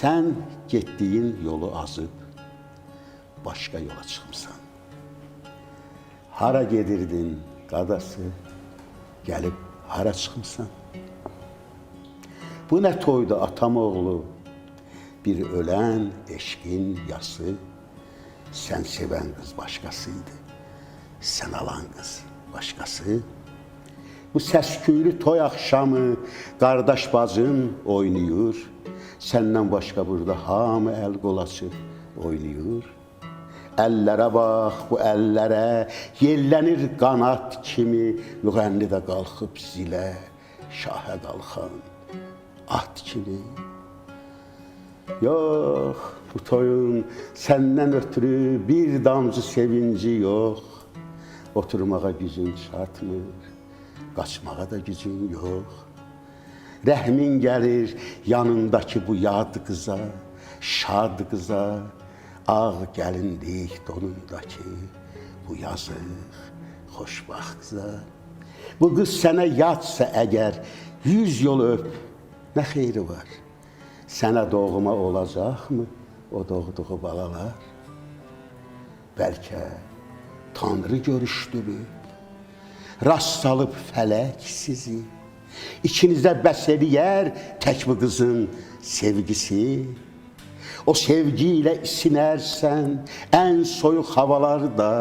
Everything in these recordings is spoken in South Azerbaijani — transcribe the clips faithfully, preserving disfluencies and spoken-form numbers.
سن گئتدیگین یولو آزیب، باشقا یولا چیخمیسان. هارا گئدیردین، قاداسی، گلیب هارا چیخمیسان؟ بو نه تویدو، آتام اوغلو؟ بیر اؤلن عشقین یاسی. سن سئون قیز باشقاسی ایدی، سن آلان قیز باشقاسی. بو سس-کویلو توی آخشامی قارداش باجین اویناییر. سندن باشقا بورادا هامی ال-قول آچیب اویناییر. اللره باخ، بو اللره، یئللنیر قاناد کیمی، مغنی ده قالخیب زیله، شاهه قالخان آت کیمی. یوخ، بو تویون سندن اؤترو بیر دامجی سئوینجی یوخ. اوتورماغا گوجون چاتمیر، قاچماغا دا گوجون یوخ. رحمین گلیر یانینداکی بو یاد قیزا، شاد قیزا، آغ گلینلیک دونونداکی بو یازیق، خوشبخت قیزا. بو قیز سنه یادسا اگر، یوز یول اؤپ، نه خئیری وار؟ سنه دوغما اولاجاقمی او دوغدوغو بالالار؟ بلکه تانری گؤروشدوروب، راست سالیب فلک سیزی. ایکینیزه بس ائله‌یر تک بو قیزین سئوگیسی. او سئوگی ایله ایسینرسن ان سویوق هاوالاردا،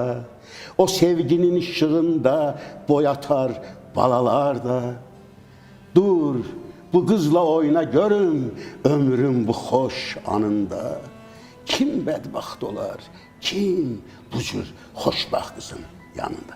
او سئوگینین ایشیغیندا بوی آتار بالالار دا. دور، بو قیزلا اوینا گؤروم عؤمرون بو خوش آنیندا. کیم بدبخت اولار، کیم بو جور خوشبخت قیزین یانیندا؟